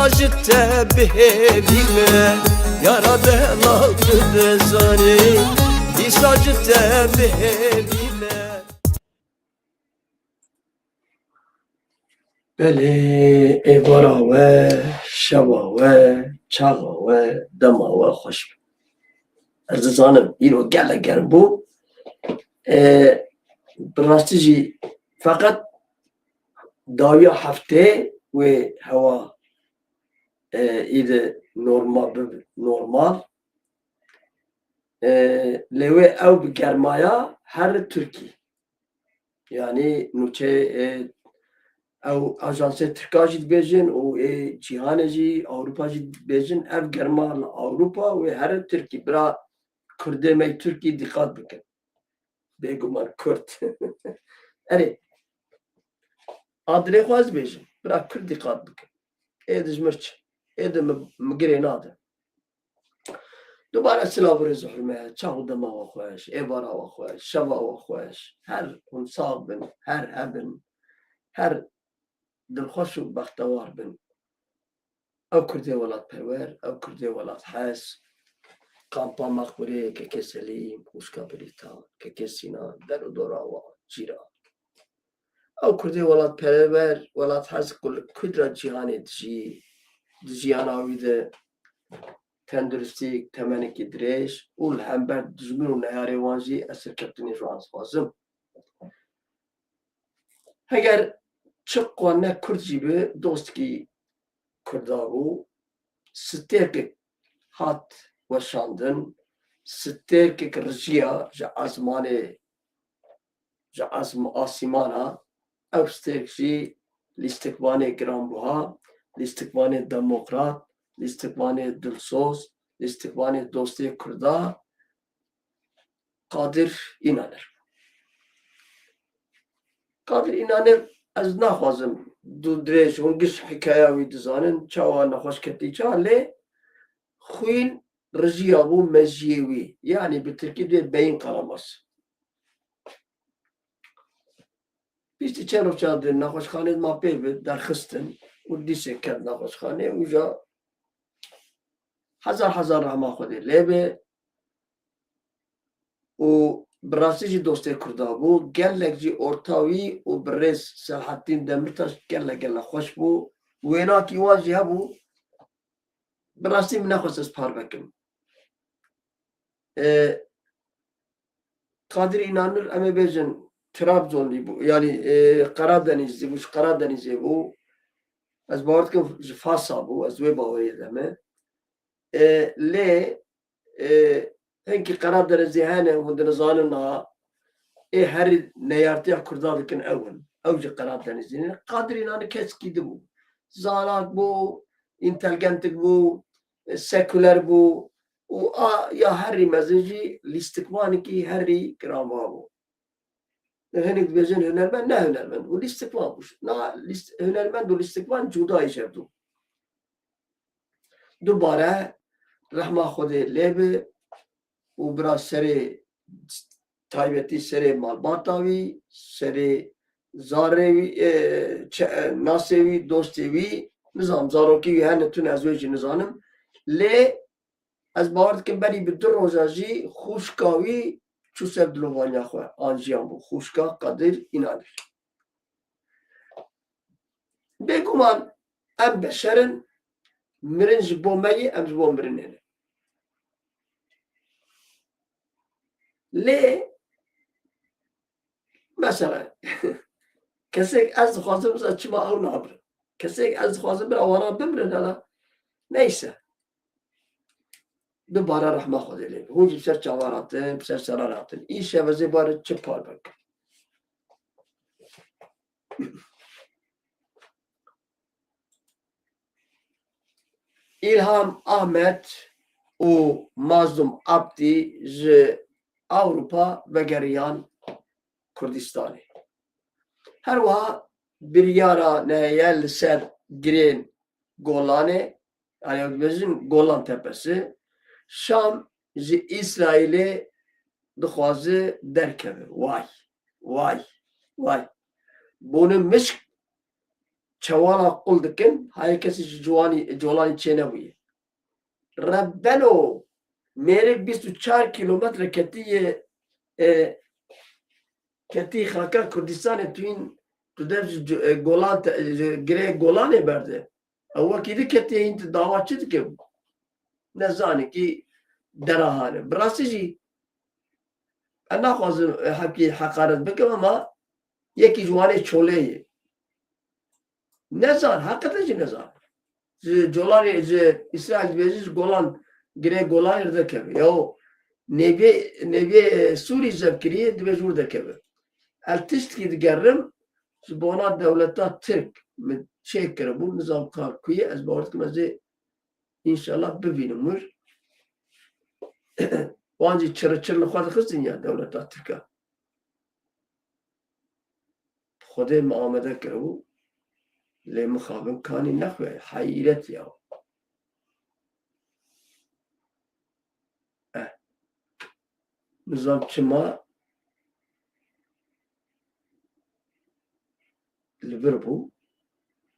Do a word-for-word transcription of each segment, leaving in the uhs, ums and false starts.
Ji te bi hêvî me, yara dema tu dizanî, dîsa ji te bi hêvî me. Belê, êvara we, şeva we, çaxa we, dema we xweş be. Ez dizanim îro gelek germ bû. E, bi rastî jî feqet dawiya heftê wê hewa, e, î de normal bibe, normal. E, lê wê ew bi germaya here Tirkî. Yanî nûçeyê, e, ew ajansê Tirka jî dibêjin û ê cîhanê jî, Ewropa jî dibêjin, ev germa li Ewropa wê here Tirkî. Bira Kurdê me yê Tirkî dîqat bikin. Bêguman Kurd. Erê, adilê xwe ez dibêjim. Bira Kurd dîqat bikin. Ê di ji mir çi? Ê di mi, mi girê nade. Dubare silav û rêz û hurmet, çax û dema we xweş, êvara we xweş, şeva we xweş. Her hûn sax bin, her hebin, her dilxweş û bextewar bin. Ew Kurdê welatperwer, ew Kurdê welathez, kampa Mexmûrê, Kekê Selîm, Xwişka Birîtan, Kekê Sînan, der û dora wan, cîran. Ew Kurdê welatperwer, welathez ku li kudra cîhanê dijî, di jiyana wî de tenduristî, temenekî dirêj û li hember dijmin û neyarê wan jî ez serkeftinê ji wan dixwazim. Heger çi ku ne Kurd jî bi, dostkî Kurda bû, stêrkek hat weşandin, stêrkek rijiya ji ezmanê, ji ezm-, asîmana, ew stêrk jî lîstikvanê giranbuha, lîstikvanê demokrat, lîstikvanê dilsoz, lîstikvanê dostê Kurda, Qadir Înaner. Qadir Înaner, ez naxwazim dû dirêj, hûn giş hikayeya wî dizanin, çawa nexweş ketî ça, lê xwîn rijiya bû mejiyê wî. Yanî bi tirkî dibê beyin kanaması. Piştî çend roja di nexweşxanê ma pê bi derxistin û dîsê ket nexweşxanê û ja hezar hezar rehma Xwedê lê be. Û bi rastî jî dostê Kurda bû, gelek jî orta wî û birêz Selahattîn Demirtaş gelek gelek xweş bû. Wênakî wan jî hebû. Bi rastî min nexwest ez parve kim. E, Qadir Înanir, em ê bêjin Trabzonlî bû, yanî, e, Karadenizlî bû, ji Karadenizê bû. Ez bawer dikim ji Fasa bû, ez wê baweriyê de me. E, lê, e, hinkî Karadenizlî hene, hûn dinizanin niha, ê herî neyartiya Kurda dikin ew in. Ew jî Karadenizlî ne. Qadir Înanir kesekî din bû. Zana bû, întelgentik bû, e, sekuler bû û a ya herî mezin jî lîstikvanekî herî giranbuha bû. Hinek dibêjin hunermend, ne hunermend bû, lîstikvan bû. Na lîst-, hunermend û lîstikvan cuda yî ji hev du. Dubare rehma Xwedê lê bi û bira serê taybetî, serê malbata wî, serê zarê wî, e, çe-, e, nasê wî, dostê wî, nizam, zarokî wî hene tune, ez wê jî nizanim. Lê ez bawer dikim berî bi du roja jî xwişka wî çû ser dilovaniya xwe, an jiyan bû. Xwişka Qadir Înanir. Bêguman em beşer in, mirin ji bo me ye, em ji bo mirinê ne. Lê mesela kesek ez dixwazim, mesela çima ew nabire? Kesek ez dixwazim bira wana bimrin, hela neyse. Dubare rehma Xwedê lê be. Hûn jî bi ser çavan hatin, bi ser seran hatin. Îşev ez ê bare çi parve kim. Îlham Ahmet û Mazlûm Abdî ji Ewropa vegeriyan Kurdistanê. Her wiha biryara neheye li ser girên Golanê, yani dibêjin Golan Tepesi, Şam ji Îsraîlê dixwaze derkeve. Vay, vay, vay. Bûne mişk çewala qul dikin, hayê kesî ji ciwanî, colanî çênebûye. Rebeno mêrik bîst û çar kîlometre ketiye, e, ketî xaka Kurdistanê tu hîn, tu dev ji, e, Golan te, ji girê Golanê berde. Ew wekî di ketiye hîn tu dawa çi dike? Ne zanikî derahane. Bi rastî jî ez naxwazim, e, hepkî heqaret bikim ama yekî ji wanê çolê ye. Nezan, heqeten jî nezan. Ji Colanê, ji Îsraîl dibêjin ji Golan, girê Golanê derdikeve. Ya o nêviyê, nêviyê, e, Sûrî zevkirî ye, dibêjin wir derdikeve. Ez tiştkî digerim, ji bona dewleta Tirk min çêkiribû, nizam ka ku ye, ez bawer dikim ez ê înşallah bibînim wir. Wan jî çirçir li xwe dixistin ya dewleta Tirk e. Xwedê me amade kiribû, lê mixabin kanî nexwe, heyret ya. Eh. Nizam çima li vir bû.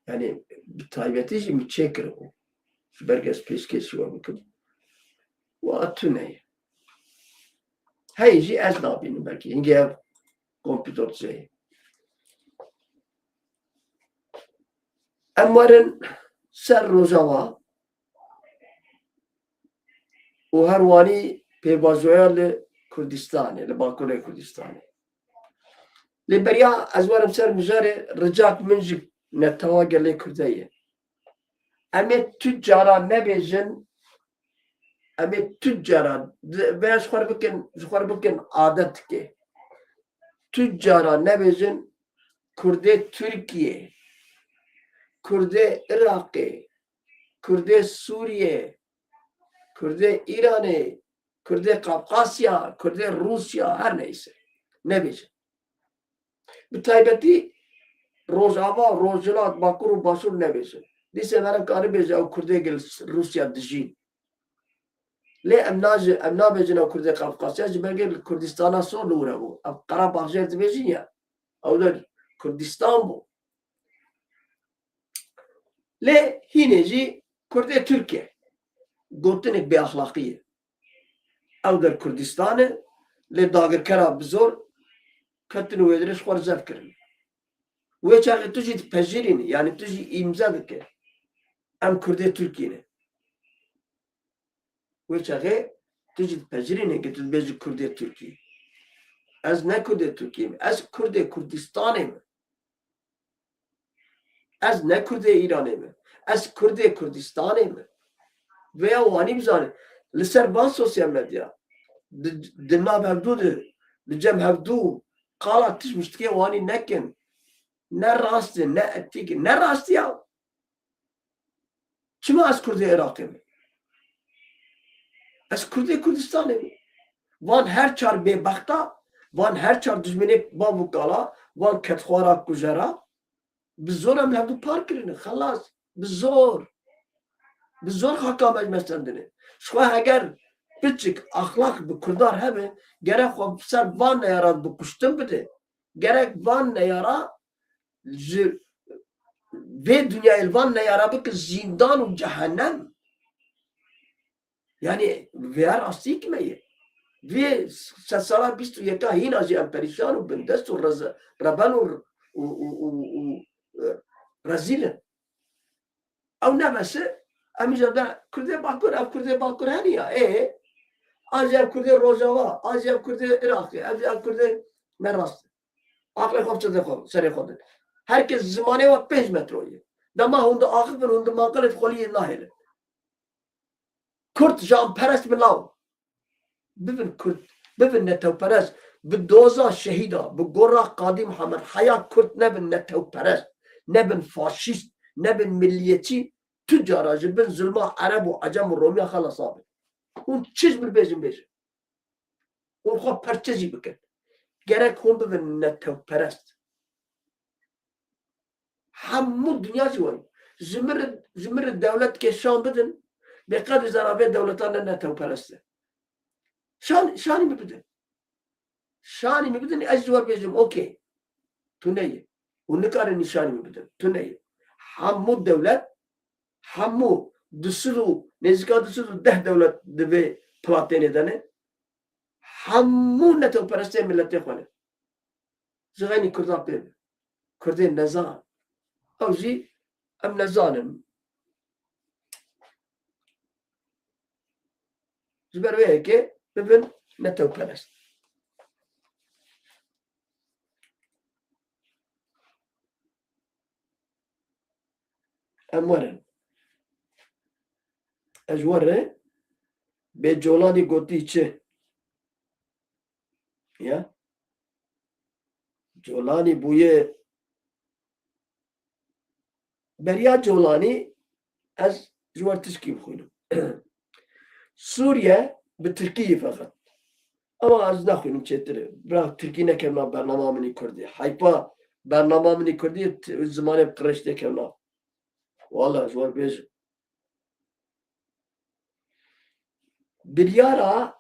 Yanî bi taybetî jî min çêkiribû. Ji ber ku ez pêşkêşî we bikim. Wa tune ye. Hey jî ez nabînim belkî. Hingê ev kompîtor dizeyê. Em werin ser Rojava û her wanî pêvajoya li Kurdistanê, li Bakurê Kurdistanê. Lê beriya ez werim ser mijarê, ricak min ji netewa gelê Kurde ye. Em ê tu cara nebêjin, em ê tu cara, di-, veya ji xwe re bikin, ji xwe re bikin adetike. Tu cara nebêjin Kurdê Tirkiyê, Kurdê Iraqê, Kurdê Sûriyê, Kurdê Îranê, Kurdê Qafqasya, Kurdê Rûsya, her neyse. Nebêjin. Bi taybetî Rojava, Rojhilat, Bakur û Başûr nebêjin. Dîse meriv kare bêje ew Kurdê gel Rûsya dijîn. Lê em naji-, em nabêjin ew Kurdê Qafqasya, ji ber ku li Kurdistana sor li wir hebû. Ev Qerebax jê dibêjin ya. Ew de Kurdistan bû. Lê hînê jî Kurdê Tirk e. Gotinek bêexlaqî ye. Ew der Kurdistan e, lê dagirkera bi zor ketin û wê dirê ji xwe re zef kirin. Wê çaxê tu jî dipejirînî, yanî tu jî îmze dike. Em Kurdê Tirkiyê ne. Wê çaxê tu jî dipejirînî ku tu dibêjî Kurdê Tirkî. Ez ne Kurdê Tirkiyê me. Ez Kurdê Kurdistanê me. Ez ne Kurdê Îranê me. Ez Kurdê Kurdistanê me. Vêya wanî bizane. Li ser van sosyal medya, di, di nav hevdû de, di cem hevdû qala tişt miştikê wanî nekin. Ne rast e, ne etîk e, ne rastî ya. Çima ez Kurdê Iraqê me? Ez Kurdê Kurdistanê me. Van her çar bêbexta, van her çar dijminê bav û kala, van kedxwara kujera, bi zor em li hevdû par kirine. Xelas. Bi zor. Bi zor xaka me ji me stendine. Ji xwe heger piçik axlaq bi Kurdan hebe, gerek xwe ser van neyara bi kuştin bide. Gerek van neyara ji vê dinyayê li van neyara bike zîndan û cehennem. Yanî vêya rastî kime ye? Vê sedsala bîst û yeka hîna jî em perîşan û bindest û rez-, reben û, û, û, û, û, e, rezîl in. Ew ne bes e, em îcar de Kurdê Bakur, ev Kurdê Bakur heniya. Ê, an jî ev Kurdê Rojava, an jî ev Kurdê Iraqê, ev jî ev Kurdê ne rast e. Aqlê xwe biçe xwe, serê xwe de. Her kes zimanê we pênc metro ye. Dema hûn diaxifin, hûn di maqilê xweliyê nahêlin. Kurd janperest bi law. Bibin Kurd, bibin netewperest. Bi doza şehîda, bi gora Qadî Mihemed heya Kurd nebin netewperest, nebin faşîst, nebin milliyetçî, tu cara ji bin zulma Ereb û Ecem û Romiya xelasa bin. Hûn çi ji min bêjin bêjin. Hûn xwe perçe jî bikin. Gerek hûn bibin netewperest. Hemû dinya jî wayî. Ji min re, ji min re dewletkê şan bidin, bê qedr zera vê dewleta ne netewperest e. Şan, şanî min bidin. Şanî min bidin, ez ji we bêjim, okey. Tu neyê. Hûn nikarin nîşanî min bidin. Tu neyê. hemû dewlet, hemû du sed û, nêzîka du sed û deh dewlet di vê platênê de ne. Hemû netewperestê miletê xwe ne. Ji xeynî Kurda pê be. Kurdên nezan. Ew jî em nezanin. Ji ber vê yekê bibin netewperest. Em werin. Ez ji we re bê Colanî gotî çi? Ya? Colanî bûye beriya Colanî ez ji we tişkî bixwînim. Sûriye bi tirkî yî feqet. Ama ez naxwînim çêtir. Bira tirkî nekevna bernama min î kurdî. Heypa bernama min î kurdî t-, zimanê bi qirêj têkevna. Wala ji we bêjim. Biryara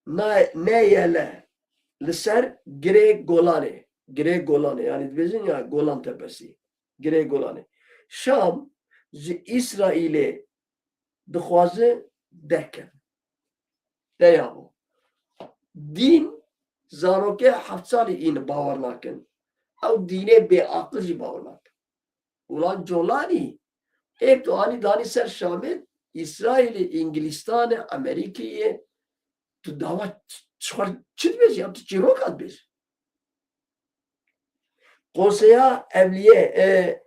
na-, neyele li ser Girê Golanê. Girê Golanê, yani dibêjin ya Golan Tepesi. Girê Golanê. Şam ji Îsraîlê dixwaze derkeve. Deya bû. Dîn zarokê heft salî în bawer nakin. Ew dînê bêaqil jî bawer nakin. Ulan Colanî, ê tu anî danî ser Şamê, Îsraîlê, Îngilîstanê, Amerîkeyê, tu dawa ç-, çi xwe, çi dibêjî? Ya tu çîroka dibêjî. Konseya Evliyê, e,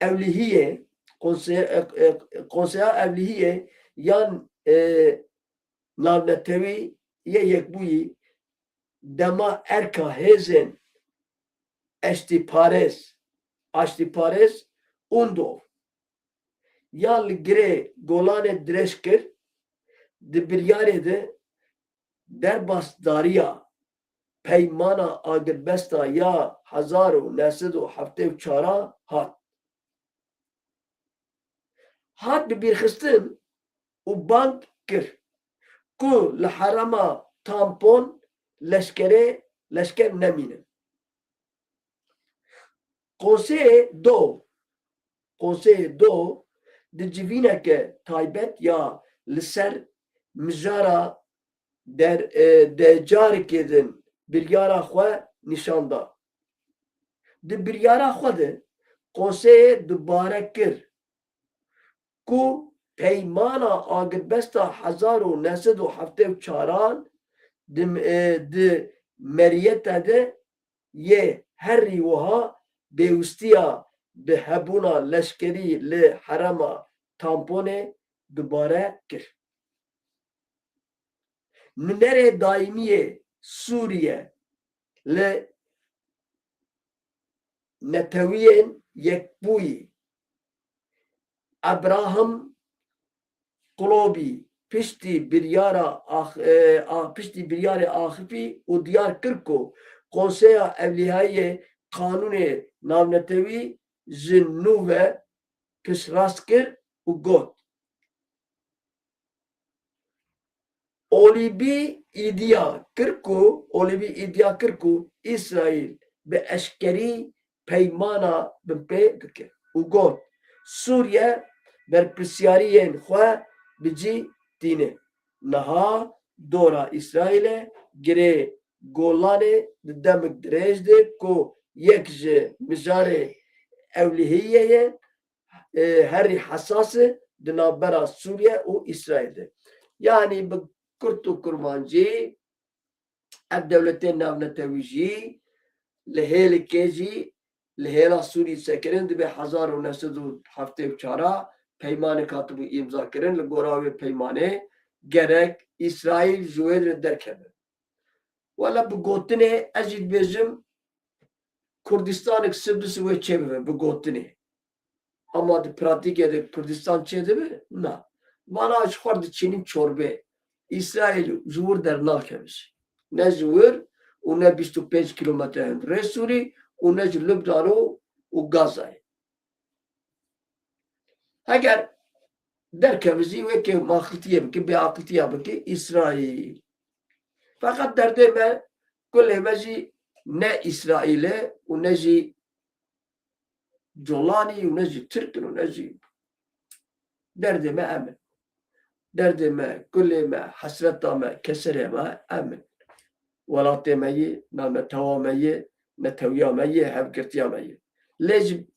Ewlihiyê, konse-, e, e, Konseya Ewlihiyê yan, e, navnetewî yê Yekbûyî dema erka hêzên eştîparêz, aştîparêz UNDOF ya li Girê Golanê dirêj kir, di biryarê de derbasdariya peymana agirbesta ya hezar û neh sed û heftê û çar a hat. Hat bibîrxistin û bang kir ku li herêma Tampon leşkerê, leşker nemînin. Konseyê Do, Konseyê Do di civîneke taybet ya li ser mijara der, e, de carekê din biryara xwe nîşan da. Di biryara xwe de konseyê dubare kir ku peymana agirbesta hezar û neh sed û heftê û çar an di, e, di meriyete de yê herî wiha pêwistiya bi hebûna leşkerî li herêma Tamponê dubare kir. Nûnerê daîmî yê Sûriye li Neteweyên Yekbûyî, Abraham Klobî piştî biryara ax-, e, a, piştî biryarê axifî û diyar kir ku Konseya Ewlehiyê qanûnê navnetewî ji nû ve piştrast kir û got, Olîbî îdiya kir ku, Olîbî îdiya kir ku Îsraîl bi eşkerî peymana binpê dike û got, Sûriye berpirsiyariyên xwe bi cî tîne. Niha dora Îsraîlê Girê Golanê di demik dirêj de ku yek ji mijarê ewlehiyê ye, e, herî hesas e di navbera Sûriye û Îsraîl de. Yanî bi kurt û kurmancî ev dewletên navnetewî jî li hêlikê jî li hêla Sûrî sekirin dibe hezar û neh sed û heftê û çar a peymanek hatibû îmza kirin, li gora wê peymanê gerek Îsraîl ji wê re derkeve. Wele bi gotinê ez jî dibêjim Kurdistanek sibdis wê çêbibe bi gotinê. Ama di pratîkê de Kurdistan çêdibe? Na. Vana ji xwe diçînim çorbê. Îsraîl ji wir dernakeve jî. Ne ji wir û ne bîst û pênc kîlometre hundirê Sûrî û ne ji Lubnan û, û Gazayê. Heger derkeve jî wekê aqiltiyê bike, bêaqiltiya bike Îsraîl. Feqet derdê me, kulê me jî ne Îsraîl e û ne jî Colanî û ne jî Tirk in û ne jî derdê me em in. Derdê me, kulê me, hesreta me, keserê me em in. Welatê me yê, netewa me yê, netewiya me yê, hevgirtiya me yê. Lê ji,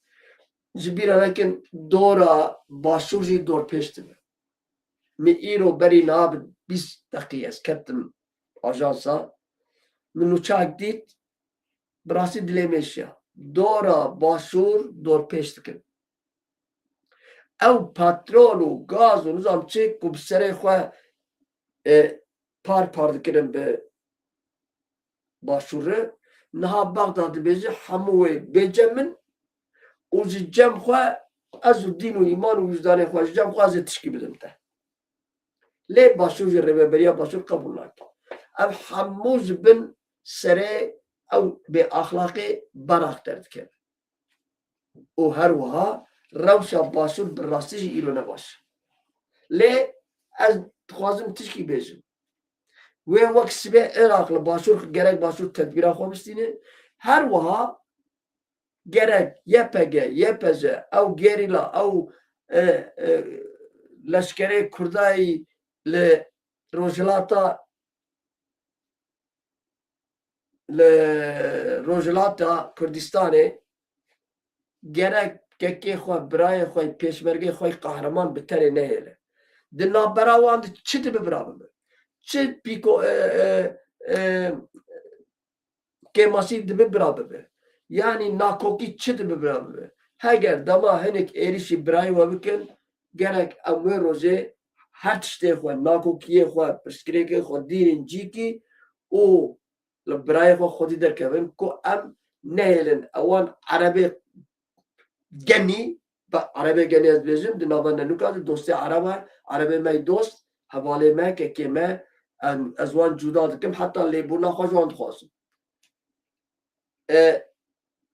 ji bîra nekin dora Başûr jî dorpêç dibe. Min îro berî niha bi bîst deqî ez ketim ajansa. Min nûçak dît, bi rastî dilê min şiya. Dora Başûr dorpêç dikin. Ew petrol û gaz û nizam çi ku bi serê xwe, e, par par dikirin bi Başûrê, niha Bexda dibêje hemû wê bê cem min û ji cem xwe ez û dîn û îman û wijdanê xwe ji cem xwe ez ê tişkî bidim te. Lê Başûr jî rêveberiya Başûr qebûl nake. Ev hemû ji bin serê ew bêaxlaqê beraq derdikeve. Û her wiha rewşa Başûr bi rastî jî îro ne baş e. Lê ez dixwazim tişkî bêjim. Wê wek sibê Iraq li Başûr, gerek Başûr tedbîra xwe bistîne. Her wiha gerek Y P G, Y P J, ew gerîla, ew, e, e, leşkerê Kurdayî li Rojhilata, li Rojhilata Kurdistanê gerek kekê xwe, birayê xwe, pêşmergê xwe qehreman bi tenê nehêle. Di navbera wan de çi dibe bira bibe? Çi pîko, e, e, e, kêmasî dibe bira bibe? Yanî nakokî çi dibe bira bibe? Heger dema hinek êrîşî birayê we bikin, gerek em wê rojê her tiştê xwe, nakokiyê xwe, pirsgirêkê xwe dîrin cîkî û li birayê xwe xwedî derkevin ku em nehêlin ewan erebê genî, be, erebê genî ez dibêjim, di nava nenûka de dostê ereba, erebê me yê dost, hevalê me, kekê me, em, ez wan cuda dikim, heta lêbûna xwe ji wan dixwazim. E,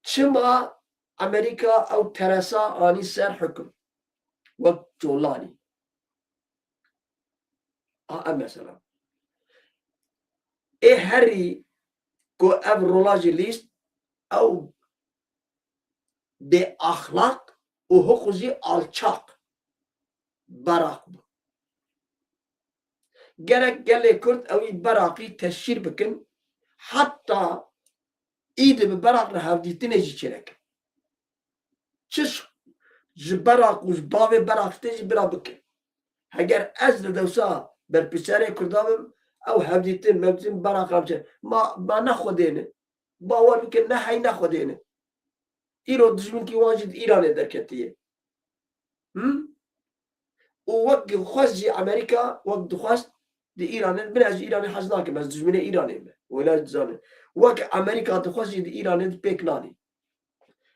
çima Amerîka ew teresa anî ser hukum? Wek Colanî. A, ev mesela. Ê herî ku ev rola jî lîst, ew bêaxlaq û hiqû jî alçaq Beraq bû. Gerek gelê Kurd ewî Beraqî teşhîr bikin, heta îdî bi Beraq re hevdîtinê jî çênekin. Çi ji Beraq û ji bavê Beraq tê jî bira bikin. Heger ez li dewsa berpirsiyarê Kurda bim, ew hevdîtin, mevdîtin Beraq re biçe. Ma, ma ne Xwedê ne. Bawer bikin, ne hey ne Xwedê ne. Îro dijminkî wan jî di Îranê derketiye. Him? Û wek xwest jî Amerîka, wek dixwest di Îranê, min ez ji Îranê hez nakim, ez dijminê Îranê me. Wela dizane. Wek Amerîka dixwest jî di Îranê di pêk nanî.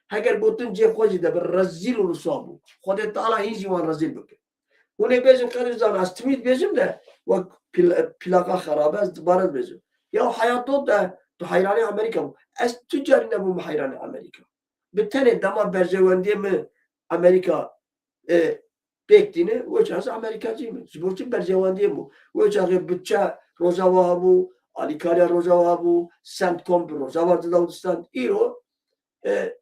Heger gotin cê xwe jî de bi rezîl û riswa bû. Xwedê Teala hîn jî wan rezîl bike. Hûn ê bêjin, Qedir Can, ez timî dibêjim de wek pil-, plaka xerabe ez dibare dibêjim. Ya heyat dot de tu heyranê Amerîka bû. Ez tu carî nebûm heyranê Amerîka. Bi tenê dema berjewendiyê min Amerîka, e, pêk tîne, wê çaxê Amerîkacî min. Ji bo çi berjewendiyê min? Wê çaxê budçe Rojava hebû, alîkariya Rojava hebû, CENTCOM bi Rojava dida û distend. Îro, e,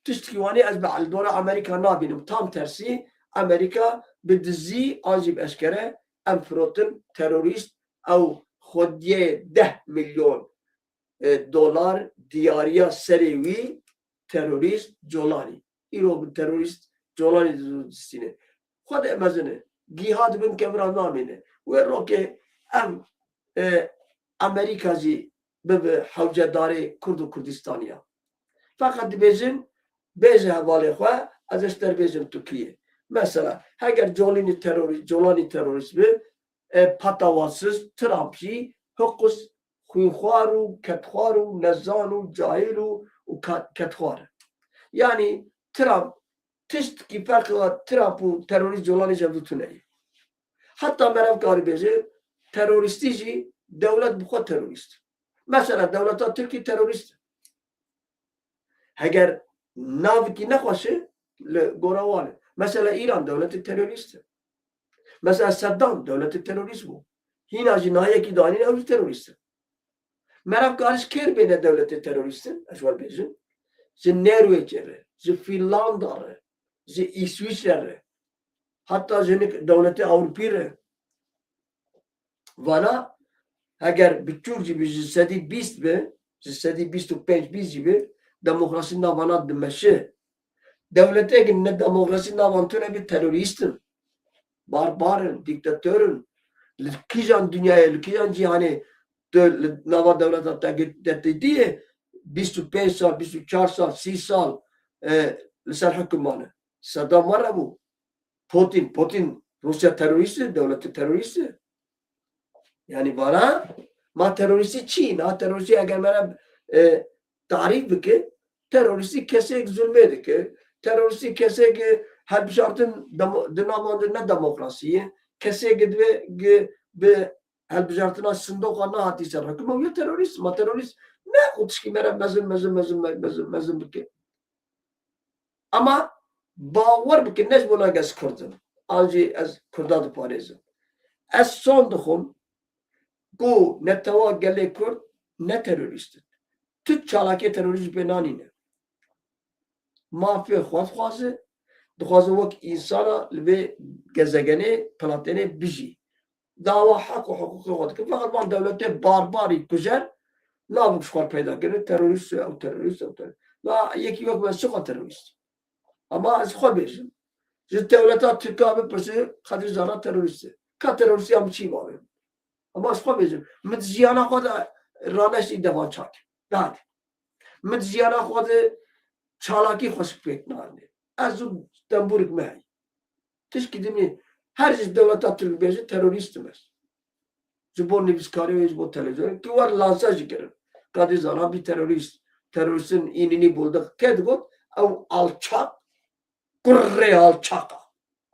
tiştekî wanî ez bi li dora Amerîka nabînim. Tam tersî, Amerîka bi dizî an jî bi eşkere em firotin terorîst, ew xwediyê deh milyon, e, dolar diyariya serê wî terorîst Colanî. Îro bi terorîst Colanî distîne. Xwedê mezin e. Gîha di bin kevira namîne. Wê rokê em, e, Amerîka jî bibe hewcedarê Kurd û Kurdistaniya. Feqet dibêjin, bêje hevalê xwe, ez ê ji te re bêjim tu kî yî. Mesela, heger Colînî terorî-, Colanî terorîst bi, e, patavatsiz, Trump jî hiqus xwînxwar û kedxwar û nezan û cahil û, û ka-, kedxwar e. Yanî Trump tiştkî ferqi wa Trump û terorîst Colanî ji hev du tune ye. Heta meriv karî bêje, terorîstî jî dewlet bi xwe terorîst. Mesela dewleta Tirkî terorîst e. Heger navikî nexweş e, li gora wan e. Mesela Îran dewletê terorîst e. Mesela Seddam dewletê terorîst bû. Hîna jî nahiyekî danîn ew jî terorîst e. Meriv karî ji kê re bêne dewletê terorîst in? Ez wer bêjim. Ji Nêrwêcê re, ji Fînlanda re, ji Îswîçre re, heta ji hinek dewletê Ewropî re. Vana heger biçûk jî bi ji sedî bîst bi, ji sedî bîst û pênc bîst jî bi, demokrasî navana dimeşe. Dewletê ki ne demokrasî navan tune bi terorîst in. Barbar in, dîktator in. Li kîjan dinyayê, li kîjan cîhanê tu li nava dewleta te gi-, te dîtiye bîst û pênc sal, bîst û çar sal, sî sal, e, li ser hukimane. Sedam were bû. Putin, Putin Rûsya terorîst e, dewlete terorîst e. Yani vana ma terorîstî çi? Na terorîstî eger me re, e, tarîf bike, terorîstî kesek zulmê dike. Terorîstî kesek, e, hilbijartin demo-, di nava de ne demokrasî ye. Kesek divê gi-, bi hilbijartina sindoqa nehatî ser hukuma wî terorîst. Ma terorîst ne xwe tişkî me re mezin, mezin, mezin, mezin, mezin bike. Ama bawer bikin, ne ji bona ez Kurd im. An jî ez Kurda diparêzim. Ez son dixwim ku netewa gelê Kurd ne terorîst in. Tu çalakê terorîst pê nanîne. Mafê xwe dixwaze, dixwaze wek însana li vê gezegenê, planetê bijî. Dawa heq û hiqûqê xwe dikin. Feqet van dewletê barbarî kujer nabik ji xwe peyda kirin. Terorîst e, ew terorîst, ew terorîst. Na yekî wek me çiqa terorîst? Ama ez xwe bêjim. Ji dewleta Tirka bipirse, Xedî Zana terorîst e. Ka terorîstiya min çi bavê? Ama ez xwe bêjim. Min di jiyana xwe de raneştî devan çak. Dad. Min di jiyana xwe de çalakî xweşik pêk nahêne. Ez û tembûrik me heyî. Tişkî din e, her ji dewleta Tirk bêje terorîst im ez. Ji bo nivîskarê wê, ji bo televîzyonê, tu wer lanse jî kirin. Kadî Zana bî terorîst, terorîstin înînî buldik. Kê digot? Ew alçaq, kurrê alçaqa.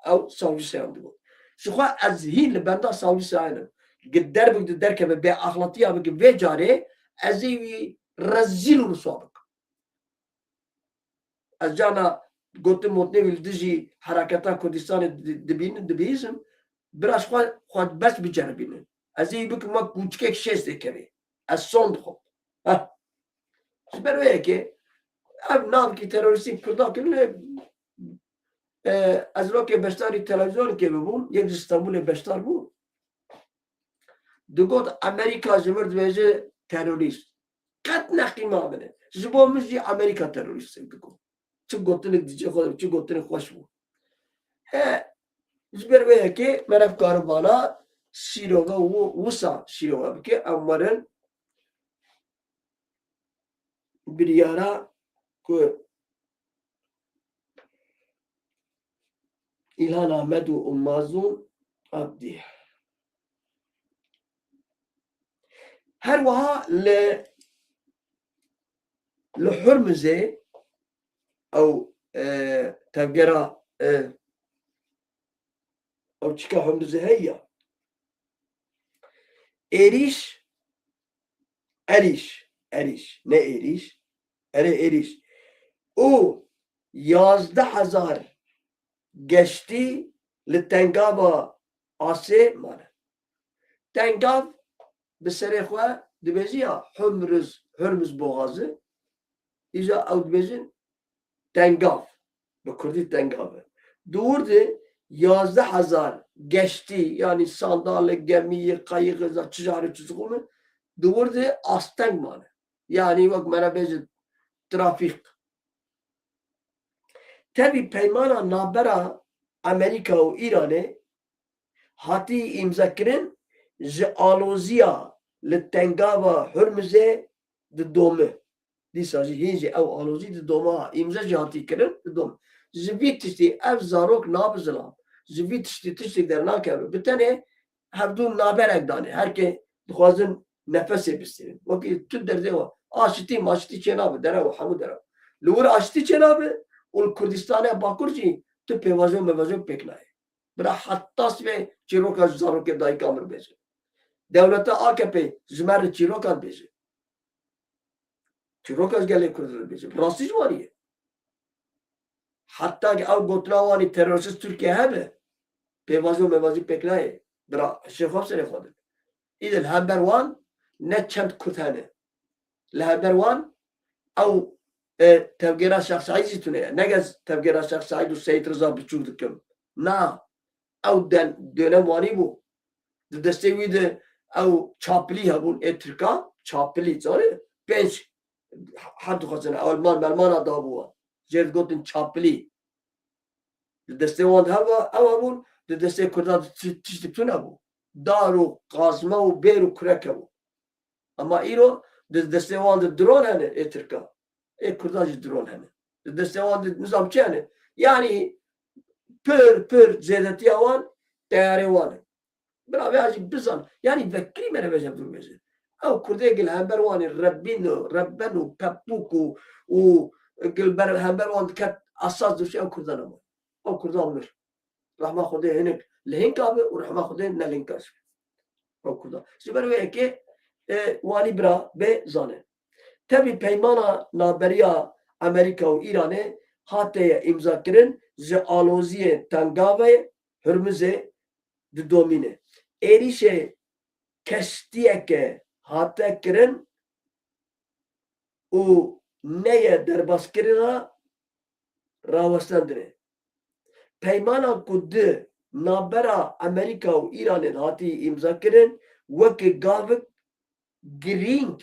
Ew Savcı Sayan digot. Ji xwe ez hîn li benda Savcı Sayan im. Gi derbik di derkeve bê axlatiya bike vê carê ez ê wî rezîl û riswa bikim. Ez cana gotin motnê wî li dijî hereketa Kurdistanê di-, dibînin, dibihîzim. Bira ji xwe, xwe bes biceribînin. Ez ê wî bikim wek kûçikek şêstê kerê. Ez son dixwim. Heh. Ji ber wê yekê ev navkî terorîstî Kurda kirine, e, ez rokê beşdarî televîzyonekê bibûm, yek ji Stenbolê beşdar bû. Digot Amerîka ji vir dibêje terorîst. Qet neqîma min e. Ji bo min jî Amerîka terorîst e, digot. Çi gotinik di cihê xwe de, çi gotinik xweş bû. He, ji ber wê yekê me re bikarin vana şîrove û wisa şîrove bike, em werin biryara ku Îlhan Ahmed û Mazlûm Abdî. Her wiha li, li Hurmizê ew, e, tevgera, e, ew çika Hurmizê heye ya. Êrîş, erîş, erîş, ne êrîş, erê êrîş. Û yazdeh hezar geştî li tengava Asê mane. Tengav bi serê xwe dibêjî ya Hurmuz, Hurmuz boğazı. Îja ew dibêjin tengav. Bi kurdî tengav e. Di wir de yazdeh hezar geştî, yanî sandalê, gemiyê, qeyixê, çi carê çi zixwe min, di wir de asteng mane. Yanî wek me re bêjin trafîk. Tevî peymana navbera Amerîka û Îranê hatî îmzekirin, ji aloziya li tengava Hurmizê didome. Dîsa jî hîn jî ew alozî didome, îmze jî hatî kirin, didome. Ji vî tiştî ev zarok nabe zilam. Ji vî tiştî tiştî dernakeve. Bi tenê hevdû naberek dane. Her kê dixwazin nefesê bistînin. Wekî tu derdê we. Aşitî maşitî çênabe. Derew hemû derew. Li wir aşitî çênabe û li Kurdistanê Bakur jî tu pêvajo mevajo pêk nayê. Bira heta sibê çîroka ji zarokê dayika min bêje. Dewleta A K P ji me re çîroka dibêje. Çîroka ji gelê Kurd re dibêje. Bi rastî ji wanî ye. Heta ki ew gotina wanî terorîst Tirkiye hebe, pêvajo mevajî pêk nayê. Bira hişê xwe bi serê xwe de. Îdil hember wan ne çend Kurd hene. Li hember wan ew E, tevgera Şex Seîd jî tune ye. Ne ez tevgera Şex Seîd û Seyîd Riza biçûk dikim. Na, ew den-, dönem wanî bû. Di destê wî de ew çapilî hebûn, ê Tirka, çapilî, zanî? Pênc, her dixwazin, ew Alman, Melmana dabû wan. Jê digotin çapilî. Di destê wan de heva, ew hebûn, di destê Kurdan de ti-, tiştik tune bû. Dar û qazme û bêr û kurek hebû. Ama îro di destê wan de dron hene, ê Tirka. Ê Kurdan jî dron hene. Di destê wan de nizam çi hene? Yanî pir, pir zêdetiya wan teyarê wan e. Bira vê jî bizan. Yanî vekirî me re vêje dur bêje. Ew Kurdê gil hember wan ê rebîn û reben û pepûk û, û gil ber hember wan diket esas duşe ew Kurdan ama. Ew Kurdan mir. Rehma Xwedê hinek li hinka be û rehma Xwedê ne li hinka jî. Ew Kurdan. Ji ber wê yekê, e, wanî bira bê zane. Tevî peymana navberiya Amerîka û Îranê hate ye îmzakirin ji aloziyê Tengavê Hurmizê didomîne. Êrîşê keştiyeke hate kirin û neye derbaskirina rawestandinê. Peymana ku di navbera Amerîka û Îranê de hatî îmzakirin, weke gavik girîng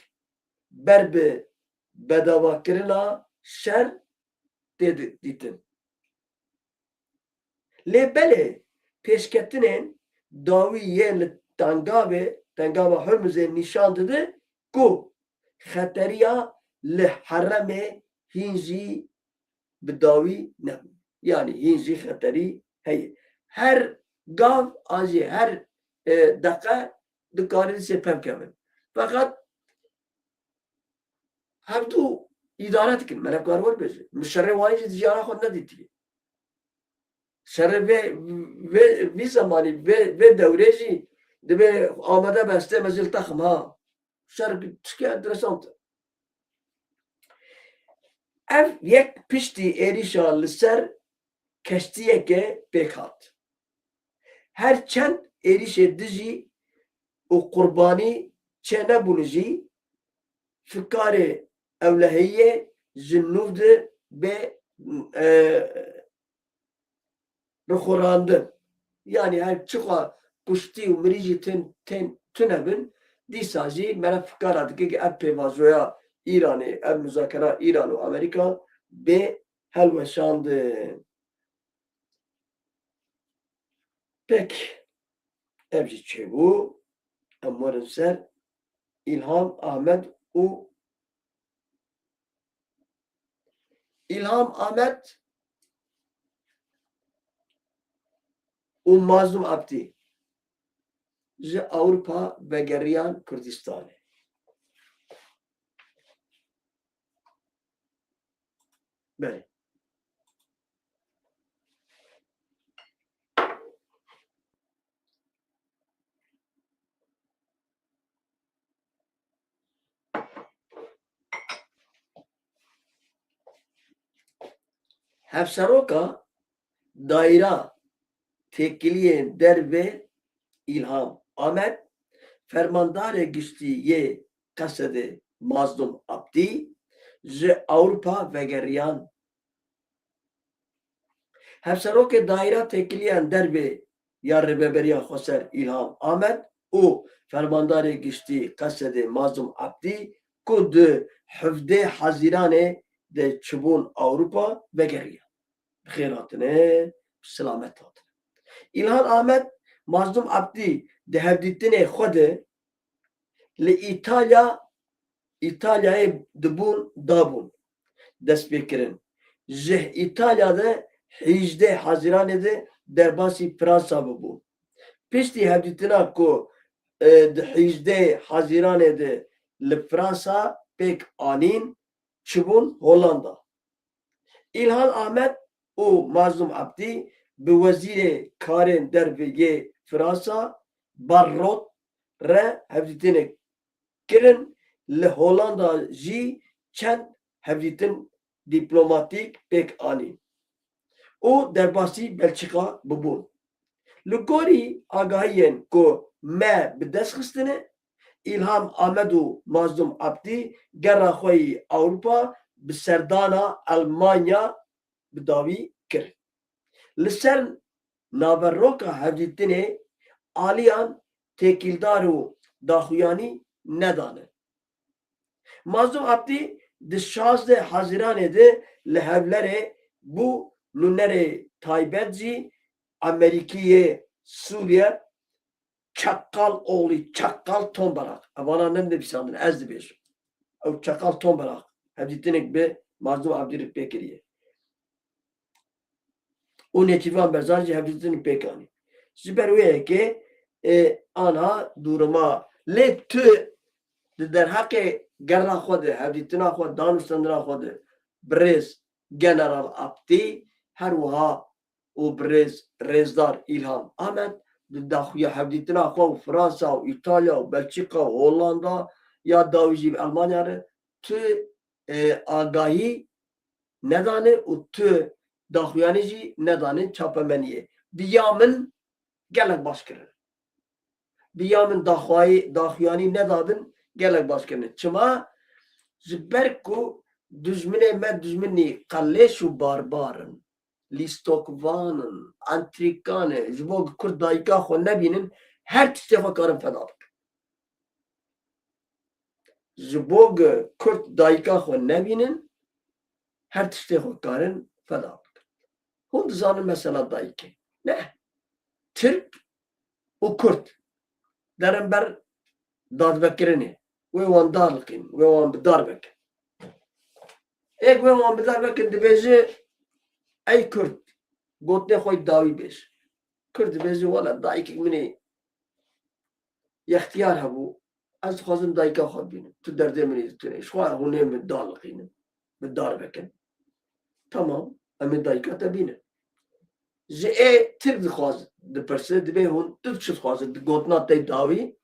ber bi bedawakirina şer tê di-, dîtin. Lê belê pêşketinên dawî yên li Tengavê, Tengava Hurmizê nîşan dide ku xeteriya li heremê hîn jî bi dawî nebû. Yanî hîn jî xeterî heye. Her gav an jî her, e, deqe dikarin sê pevkevin. Feqet hevdu îdare dikin. Me ne kar wer bêje. Min şerê wanî jî dijî ara xwe nedîtiye. Şerê vê, vê, vî zemanî, vê, vê dewrê jî dibê amade be, estê me jil texim ha. Şer tişke interesant e. Ev yek piştî êrîşa li ser keştiyeke pêk hat. Her çend êrîşê dijî û qurbanî çênebûn jî, fikarê ewlehiyê ji nû de bê, e, rixurandin. Yanî her çiqa kuştî û mirî jî tên, tên, tune bin, dîsa jî me re fikara dike ku ev pêvajoya Îranê, ev muzakera Îran û Amerîka bê helweşandin. Pek ev jî çêbû. Em werin ser Îlham Ahmed û Îlham Ahmed û Mazlûm Abdî ji Ewropa vegeriyan Kurdistanê. Belê. Hevseroka Daîra Têkiliyên Derve Îlham Amed, Fermandarê Giştî yê Qesedê Mazlûm Abdî ji Ewropa vegeriyan. Hevserokê Daîra Têkiliyên Derve ya Rêveberiya Xweser Îlham Amed û Fermandarê Giştî Qesedê Mazlûm Abdî ku di hevdeh Hezîranê de çûbûn Ewropa vegeriyan. Bi xêr hatine, bi silamet hatine. Îlhan Amed, Mazlûm Abdî di hevdîtinê xwe de li Îtalya, Îtalyayê dibûn, dabûn destpêkirin. Ji Îtalya de hîjdeh Hezîranê de derbasî Fransa bûbûn. Piştî hevdîtina ku, e, di hîjdeh Hezîranê de li Fransa pêk anîn, çûbûn Hollanda. Îlhan Amed û Mazlûm Abdî bi Wezîrê Karên Derve yê Fransa Barrot re hevdîtinek kirin, li Hollanda jî çend hevdîtin dîplomatîk pêk anîn û derbasî Belçîka bibûn. Li gorî agahiyên ku me bi dest xistine, Îlham Amed û Mazlûm Abdî gera xwe yî Ewropa bi serdana Elmanya bi dawî kir. Li ser naveroka hevdîtinê aliyan têkildar û daxuyanî nedane. Mazlûm Abdî di şazdeh Haziranê de li Hewlerê bû nûnerê taybet jî Amerîkî yê Sûriye Çakal oğlu, Çakal Tombalak. Evana ne nivîsandin, ez dibêjim. Ew Çakal Tombalak hevdîtinek bi Mazlûm Abdî re pê kiriye. Û Nêçîrvan Berzan jî hevdîtinek pêk anî. Ji ber wê yekê, e, anha duruma lê tu di derheqê gerra xwe de, hevdîtina xwe, danûstendina xwe de birêz General Abdî, her wiha û birêz Rêzdar Îlham Amed di daxuya hevdîtina xwe û Fransa û Îtalya û Belçîka û Hollanda ya dawî jî bi Elmanya re tu, e, agahî nedane û tu daxuyanî jî nedane çapemeniyê. Bi ya min gelek baş kirin. Bi ya min daxwayî, daxuyanî nedabin gelek baş kirin. Çima? Ji ber ku dijminê me dijminî qelêş û barbar in. Lîstokvan in, entrîkan e, ji bo Kurd dayika xwe nebînin, her tiştê xwe karin feda bikin. Ji bo Kurd dayika xwe nebînin, her tiştê xwe karin feda bikin. Hûn dizanin mesela dayikê. Ne. Tirk û Kurd derin ber dadvekirinê. Wê wan darliqîn, wê wan bi dar vekin. Êk wê wan bi dar vekin dibêje, ey Kurd, gotinê xwe yê dawî bêje. Kurd dibêje, wela dayikek min ê yextiyar hebû, ez dixwazim dayika xwe bibînim. Tu derdê min î tune. Ji xwe hûn ê min daliqînin. Bi dar vekin. Tamam, em ê dayika te bînin. Ji ê Tirk dixwaz dipirse, dibê hûn tu çi dixwazin? Di gotina te dawî,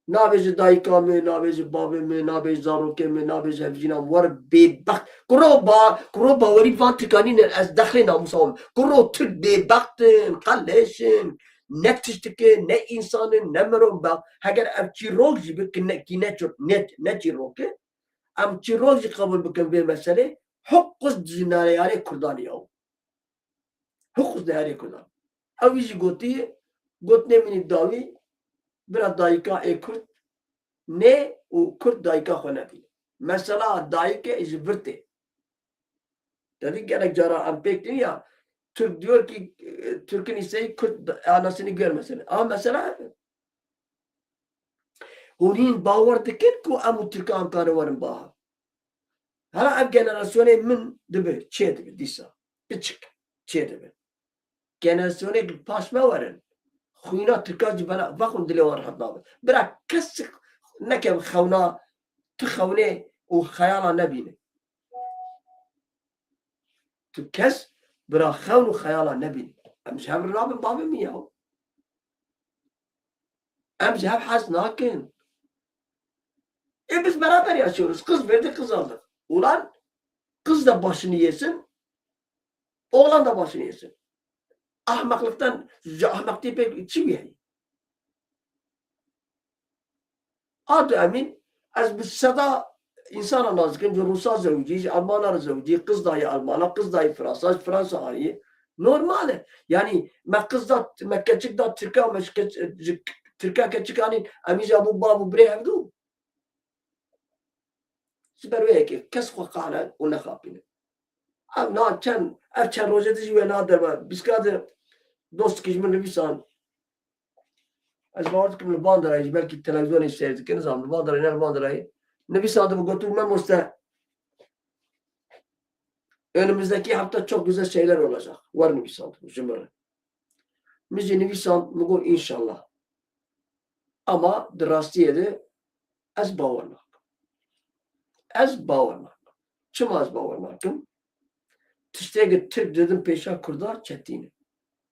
nabêje dayika min, nabêje bavê min, nabêje zarokê min, nabêje hevjîna min, wer bêbext. Kuro ba, kuro bawerî van Tirka nînin, ez dexlê namûsa wan. Kuro Tirk bêbext in, qelêş in, ne tiştik in, ne însan in, ne mirov in. Heger ev çîrok jî bi ki ne, ki ne ço-, ne, ne çîrok e, em çîrok jî qebûl bikin vê meselê, hiqûs di neyarê Kurdan e ew. Hiqûs di neyarê Kurdan. Ew jî gotiye, gotinê min î dawî, bira dayika ê Kurd nê û Kurd dayika xwe nebîne. Mesela dayikê ji vir tê. Dedi gelek cara em pêk tînin ya, Türk diyor ki, e, Türk'ün isteği Kürt anasını görmesin. Ama mesela hûn hîn bawer dikin ku em û Tirkan em karin werin baha? Hala ev generasyonê min dibe, çê dibe dîsa. Piçik çê dibe. Generasyonê ki paş me werin. Xwîna Tirkan jî bela vexwin dilê wan rehet nabe. Bira kes nekeve xewna, tu xewnê û xeyala nebîne. Tu kes bira xewn û xeyala nebîne. Em ji hev re nabin bavê min ya. Em ji hev hez nakin. E, biz beraber yaşıyoruz. Kız verdi, kız aldık. Ulan kız da başını yesin, oğlan da başını yesin. Ahmaklıktan, ji ahmaklığı pek çi bir şey? Adu Emîn, ez bi seda însana nas dikim, ji Rûsa zewicî, ji Almana re zewicî, qiz dayê Almana, qiz dayê Fransa, ji Fransa ayî. Normal e. Yanî me qiz da, me keçik da Tirka, me ji keç-, ji Tirka keçik anîn, em îja bû bav û birê hevdû. Ji ber wê yekê kes xwe qane û nexapîne. Ev na çend, ev çend rojê dijî wê na derve. Bîska de dostekî ji min nivîsan. Ez bawer dikim li van derayê jî belkî televîzyonê seyr dikin, nizanim li van derayê ne li van derayê. Nivîsandibû, gotibû, Memoste, önümüzdeki hafta çok güzel şeyler olacak. Wer nivîsandibû ji min re. Min jî nivîsand, min got, înşallah. Ama di rastiyê de ez bawer nakim. Ez bawer nakim. Çima ez bawer nakim? Tiştê ki Tirk didin pêşa Kurda çetîn e.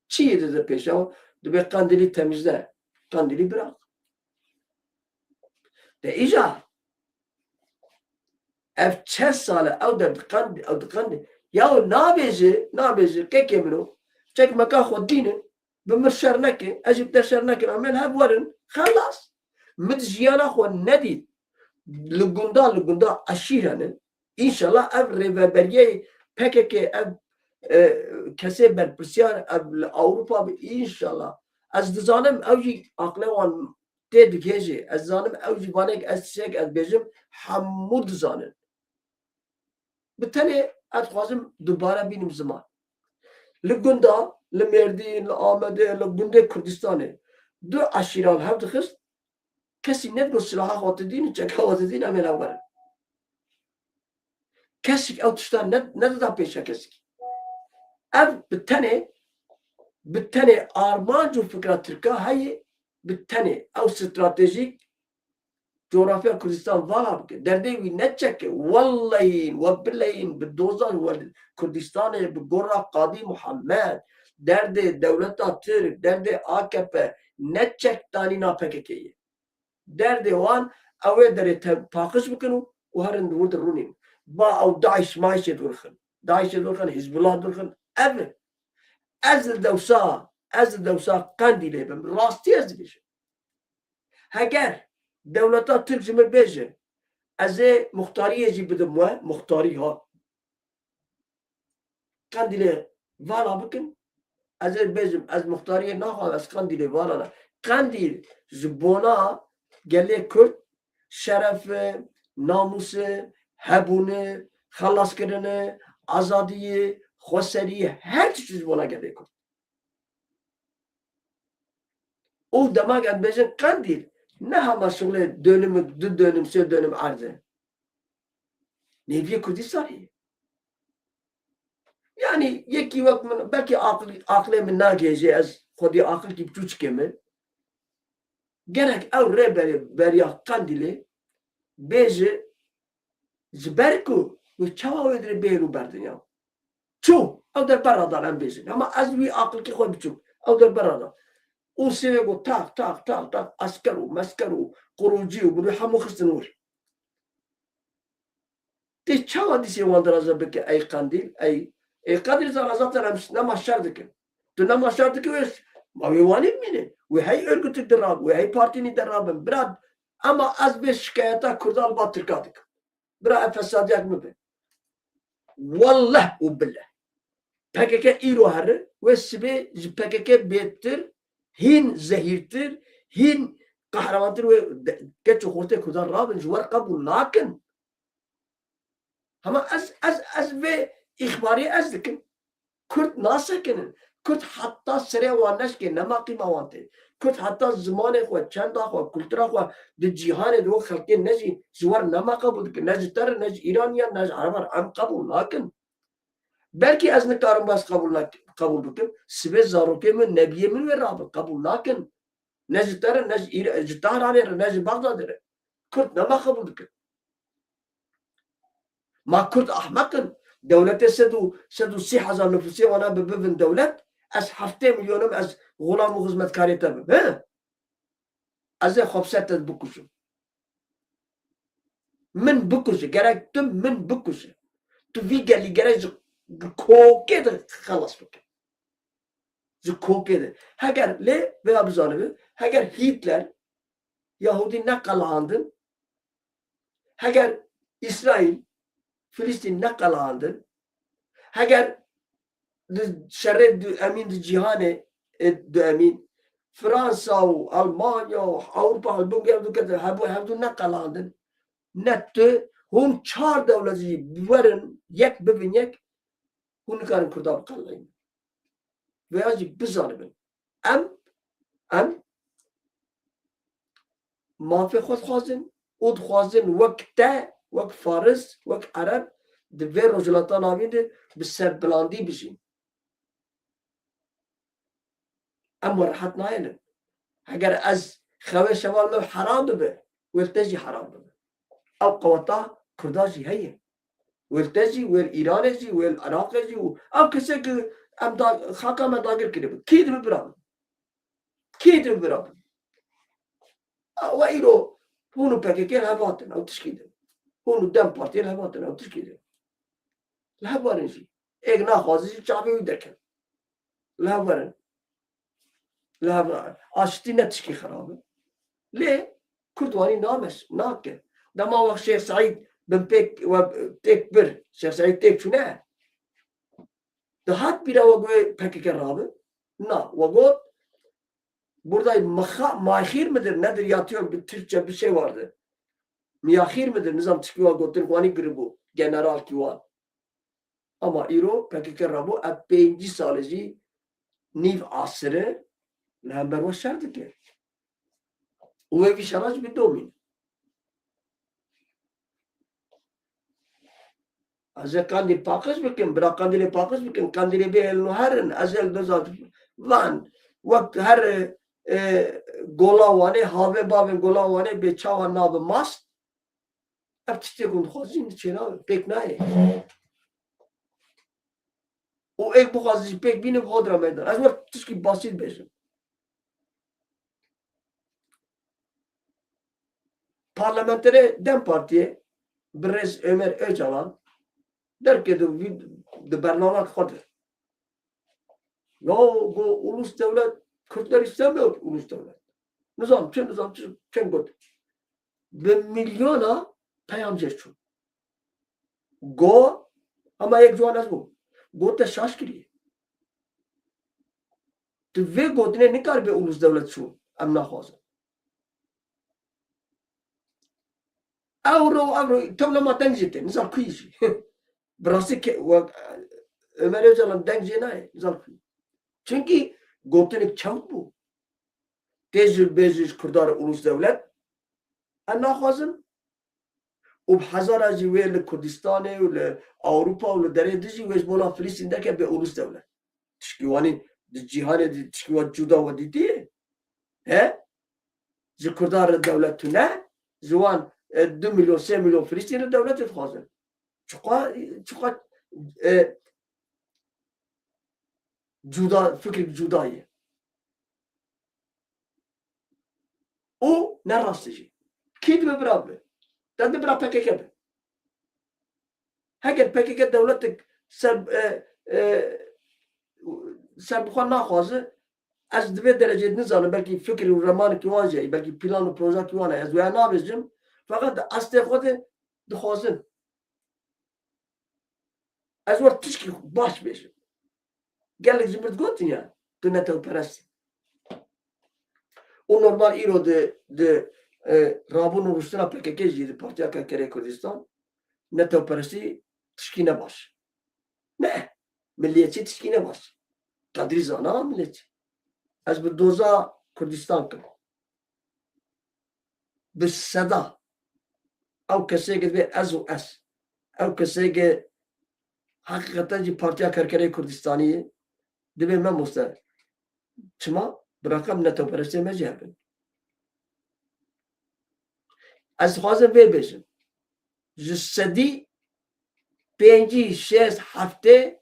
Çi yê dide pêşa? Dibê Qandilî temizle. Qandilî bırak. De îca ev çend sal e, ew de diqand-, ew diqandî. Ya nabêje, nabêje, kekê min o, çek meka xwe dînin, bi min şer neke, ez jî bi te şer nekim, em ê li hev werin, xelas. Min di jiyana xwe nedît. Li gunda, li gunda eşîr hene. Înşallah ev rêveberiyê P K K, ev, e, kesê berpirsiyar, ev li Ewropa bi, înşallah. Ez dizanim ew jî aqilê wan tê digihêjê. Ez zanim ew jî vanek ez tiştek ez bêjim, hemû dizanin. Bi tenê ez dixwazim dubare bînim ziman. Li gunda, li Mêrdîn, li Amedê, li gundê Kurdistanê du eşîran hev dixist, kesî nedigot silaha xwe didîn, çeka xwe didîn, em ê navberin. Kesik ew tişta ne-, nedida pêşe kesikî. Ev bi tenê, bi tenê armanc û fikra Tirka heye, bi tenê ew stratejîk coğrafya Kurdistan vala bike. Derdê wî ne çek e. Wellehîn, we bilehîn, bi doza we Kurdistanê, bi gora Qadî Muhammed, derdê dewleta Tirk, derdê A K P ne çek tanîna P K K ye. Derdê wan ew ê derê te-, paqij bikin û, û herin di wir de rûnîn. Ba ew DAIŞ, MAIŞê durxin. DAIŞê durxin, Hizbullah durxin. Ev e. Ez li dewsa, ez li dewsa Qendîlê bim. Rastî ez dibêjim. Heger dewleta Tirk ji min bêje, ez ê muxtariyê jî bidim we, muxtarî ha. Qendîlê vala bikin. Ez ê bêjim, ez muxtariyê naxwazim, ez Qendîlê vala ne. Qendîl ji bona gelê Kurd şeref e, namûs e, hebûn e, xelaskirin e, azadî ye, xweserî ye, her tişt ji bona gelê Kurd. Û dema em bêjin Qendîl, ne hema şixulê dönümik, du dönüm, sê dönüm erd e. Nêviyê Kurdistanê ye. Yani yekî wek min, belkî aqil, aqilê min nagihêje, ez xwedî aqilkî biçûçikê min. Gerek ew rêberê beriya Qendîlê bêje, ji ber ku wê çawa wê dirê bêhêl û berdin ya. Çû, ew der berra dan em bêjin. Hema ez wî aqilkî xwe biçûk, ew der berra dan. Û sêvê got tak, tak, tak, tak, esker û mesker û qurûcî û bi hemû xistin wir. Tê çawa dîsê wan diraze bike, ey Qendîl, ey, ey Qendîl zana zaten em nema şer dikin. Tu nema şer dikin, wê ma wê wanî bimîne. Wê hey örgütik de rabin, wê hey partînî de rabin. Bira, ama ez vê şikayeta Kurda li ba Tirka dikim. Bira ev fesadiyak min be. Wallah û billah. P K K îro here, wê sibê ji P K K bêtir, hîn zehîrtir, hîn qehremantir wê de-, keç û xortê Kurdan rabin, ji wer qebûl nakin. Hema ez, ez, ez vê îxbarê ez dikim. Kurd nasekinin. Kurd heta serê wan neşkê, nema qîma wan tê. Kurd heta zimanê xwe, çenda xwe, kultura xwe di cîhanê di wek xelkê ne jî ji wer nema qebûl dikin. Ne ji te re, ne ji Îraniyan, ne ji Ereban. Em qebûl nakin. Belkî ez nikarim bes qebûl nak-, qebûl bikim. Sibê zarokê min, nebiyê min wê rabin. Qebûl nakin. Ne ji te re, ne ji Îra-, ji Tahranê re, ne ji Bexdadê re. Kurd nema qebûl dikin. Ma Kurd ahmeq in? Dewletê sed û, sed û sî hezar nifûsê wana bi bibin dewlet, ez heftê milyon im, ez xulam û xizmetkarê te bim, he? Ez ê xwe bi ser te bikujim. Min bikuje, gerek tu min bikuje. Tu vî gelî gerek ji kokê de xelas bike. Ji kokê de. Heger lê vêya bizanibe, heger Hîtler Yahûdî neqelehandin, heger Îsraîl Filistîn neqelehandin, heger di şerê du emîn di cîhanê, e, du emîn, Fransa û Almanya û Ewropa li bin gel dikete, hevdu, hevdu neqelehandin. Ne tu, hûn çar dewlet jî werin, yek bibin yek, hûn nikarin Kurda biqeleynin. Vêya jî bizanibin. Em, em mafê xwe dixwazin û dixwazin wek te, wek faris, wek ereb di vê Rojhilata Navîn de bi serbilandî bijîn. Em we rehet nayênin. Heger ez xewê şeval me heram bibe, wê li te jî heram bibe. Ew qeweta Kurda jî heye. Wê li te jî, wê li Îranê jî, wê li Iraqê jî û ew kesê ku em da, xaka me dagir kiribin. Kî dibe bira min? Kî dibe bira min? A, we îro hûn û P K K li hev hatin, ew tişkî din. Hûn û dem Partiyê li hev hatin, ew tişkî din. Li hev werin jî. Êk naxwaze jî çavê wî derkevin. Li hev werin. Li hev werin. Aştî ne tişkî xerab e. Lê Kurd wanî nameş, nake. Dema wext Şêx Seîd Bin pêk we têk bir, Şêx Seîd têk çû ne. Dihat bîra we got P K K rabe. Na, we got, burada maxa-, mahir midir, nedir yatıyor, bir Türkçe bir şey vardı. Miyahir midir, nizam tişkî wa gotin, wanî giribû, general kî wan. Ama îro P K K rabû, ev pêncî salê jî nîv asire li hember we şer dike. Û wê vî şera jî bidomîn. Ez ê qandîl paqij bikim, bira qandîlê paqij bikim, qandîlê bê helin û herin, ez ê li doza van, wek her, e, gola Wanê, havê bavên gola Wanê bê çawa nabe mast, ev tiştê ku dixwazî çênabe, pêk nayê. Û êk bixwaze jî pêk bîne, bi xwe dira meydan. Ez wer tişkî basît bêjim. Parlamenterê DEM Partiyê, birêz Ömer Öcalan, derkê di vî, di bernameyek xwe de. Ya go ulus devlet, Kürtler istemiyor ulus devlet. Nizam çi, nizam çi, çend got. Bi milyona peyam jê çû. Go, ama yek ciwan ez bûm. Go te şaş kiriye. Tu vê gotinê nikaribê ulus devlet çû. Em naxwazin. Ewro, ewro, tewlema deng jê tê. Nizam kuî jî. Bi rastî ke-, we-, Ömer Öcalan deng jê nayê. Nizam kuî. Çünkü gotinik çewt bû. Tê ji bê ji Kurda re ulus devlet. Em naxwazin. Û bi hezara jî wê li Kurdistanê û li Ewropa û li derê din jî wê ji bona Filistîn derke bê ulus dewlet. Tişkî wanî di cîhanê de tişkî wa cuda we dîtiye? He? Ji Kurdan re dewlet tune, ji wan, e, du milyon, sê milyon Filistîn re dewletê dixwazin. Çiqa, çiqa, e, cuda, fikrek cuda ye. Û ne rast e jî. Kî dibe bira bibe? Te dibe bira P K K be. Heger P K K dewletek ser, e, e, ser bi xwe naxwaze, ez di vê derecê nizanim, belkî fikir û remanekî wan jî heye, belkî plan û projekî wan heye, ez wê nabêjim. Feqet di estê xwe de dixwazin. Ez wer tişkî baş bêjim. Gelek ji min digotin ya, tu netewperest î. Û normal îro di, di, e, rabûn û rûştina P K K jî di Partiya Karkerê Kurdistan netewperestî tişkî ne baş. Ne, milliyetçî tişkî ne baş. Qedrî zana milliyetçî. Ez bi doza Kurdistan kim. Bi seda. Ew kesê ke divê ez û ez. Ew kesê ke heqîqeten jî Partiya Kerkerê Kurdistanî ye, divê me moste. Çima? Birakem netewperestê me jî hebin. Ez dixwazim vê bêjim. Ji sedî pêncî, şêst, heftê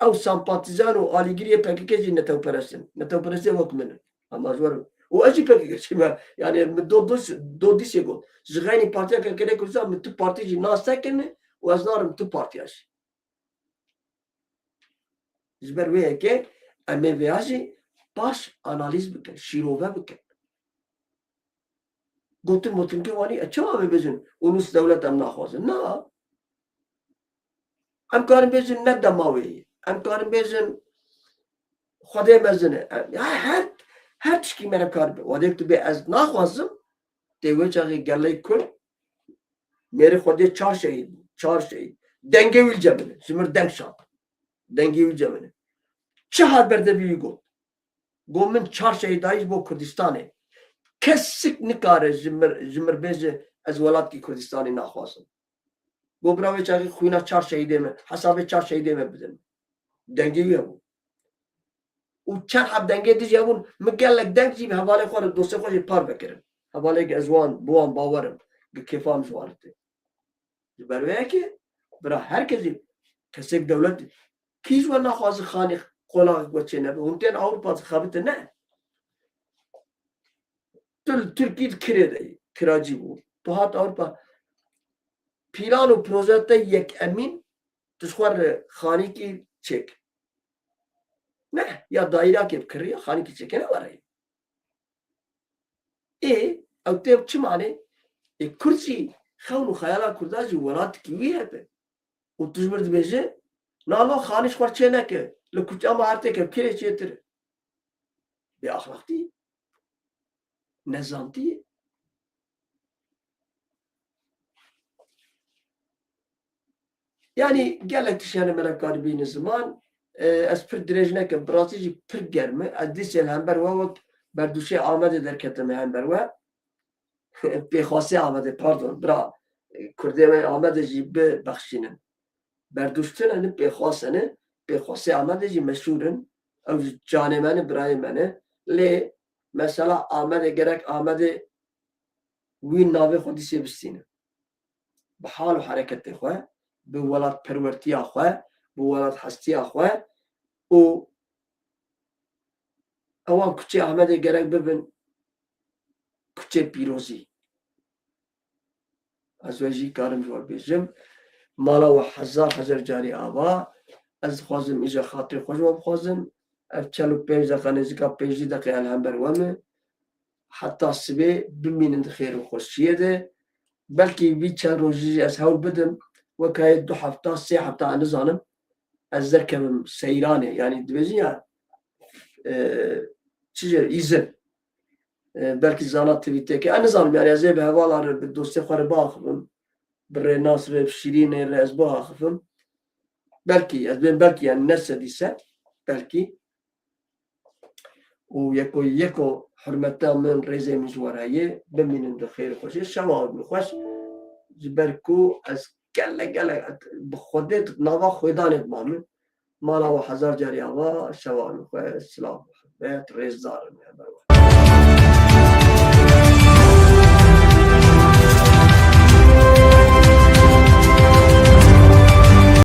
ew sempatîzan û alîgiriyê P K K jî netewperest in. Netewperestê wek min in. Ama ji wer û ez jî P K K çî me. Yani min do, do, do dîsê got. Ji xeynî Partiya Kerkerê Kurdistan min tu partî jî nas nekirine û ez narim tu partiya jî. Ji ber wê yekê em ê vêya jî baş analîz bikin, şîrove bikin. Gotin motinkê wanî, e, çawa bibêjin, ulus dewlet em naxwazin? Na. Em karin bêjin ne dema wê ye. Em karin bêjin Xwedê mezin e. Em, ya her, her tişkî me re kar be. Wadek tu bê ez naxwazim, tê wê çaxê gelê Kurd, mêrê Xwedê çar şehîd bû, çar şehîd. Dengê wî li cem min e. Ji mir deng şand. Dengê wî li cem min e. Çi hat berdevî wî got? Got min çar şehîdayî ji bo Kurdistanê. Kesik nikare ji mir, ji mir bêje ez welatkî Kurdistanê naxwazim. Got bira wê çaxê xwîna çar şehîdê me, hesabê çar şehîdê me bidin. Dengê wî hebû. Û çend heb dengê dijî hebûn, min gelek deng jî bi hevalê xwe re, dostê xwe jî parve kirin. Hevalê ez wan, bi wan bawer im, bi kêfa min ji wan re tê. Ji ber wê yekê, bira her kesî, kesek dewlet, kî ji we naxwaze xanî qolaxek we çê nebe? Hûn tên Ewropa dixebitin, ne? Tu li Tirkî di kirê de yî, kiracî bû. Tu hat Ewropa, plan û proje te yek emîn, tu ji xwe re xanîkî çêk. Ne, ya dayîrakê bi kirî, ya xanîkî çêkê ne were. Ê, ew tê çi manê? Ê, Kurd jî Xewn û xeyala Kurda jî welatikî wî hebe. Û tu ji min dibêje, nalo xanî ji xwe çê neke, li kuçe ma her têke kê çêtir. Bê axlaqtî, nezantî. Yanî gelek tişt hene me nekarî bîne ziman. E, ez pir dirêj nekim. Bi rastî jî pir germ e. Ez dîsê li hember we wek berdûşê Amedê derketime hember we. Pêxwasê Amedê, pardon, bira, e, Kurdê me Amedê jî bibexşînin. Berdûştine ne pêxwase ne, pêxwasê Amedê jî meşhûr in. Ew ji canê me ne, birayê me ne. Lê mesela Amedê gerek Amedê wî navê xwe dîsê bistîne. Bi hal û hereketê xwe, bi welatperwertiya xwe, bi welathestiya xwe û ewan kuçê Amedê gerek bibin kuçê pîrozî. Ez we jî karim ji we bêjim. Mala we hezar hezar carî ava. Ez dixwazim îja xatirê xwe ji we bixwazim. Ev çel û pênc deqa, nêzîka pêncî deqe ez li hember we me. Heta sibê bimînin di xêr û xweşiyê de. Belkî vî çend rojî jî ez hewl bidim. Weka yê du hefta, sê hefta, ez nizanim. Ez derkevim seyranê. Yanî dibêjin ya, e, çi jê, îzin. E, belkî zana T V têke. Ez nizanim, yanî ez ê bi hevala re, bi dostê xwe re biaxivim. Bi rênas re, bi şîrînê re ez biaxivim. Belkî, ez bên belkî, yanî ne sedî sed, belkî. Û yeko yeko hurmeta min, rêzê min ji we re ye, bimînin di xêr û xweşiyê. Şeva we bi xweş, ji ber ku ez gelek gelek bi Xwedê nava xwêdanê dimam. Mala we hezar carî ava, şeva we bi xweş, silav, muhebbet, rêzdar in, ya ber we.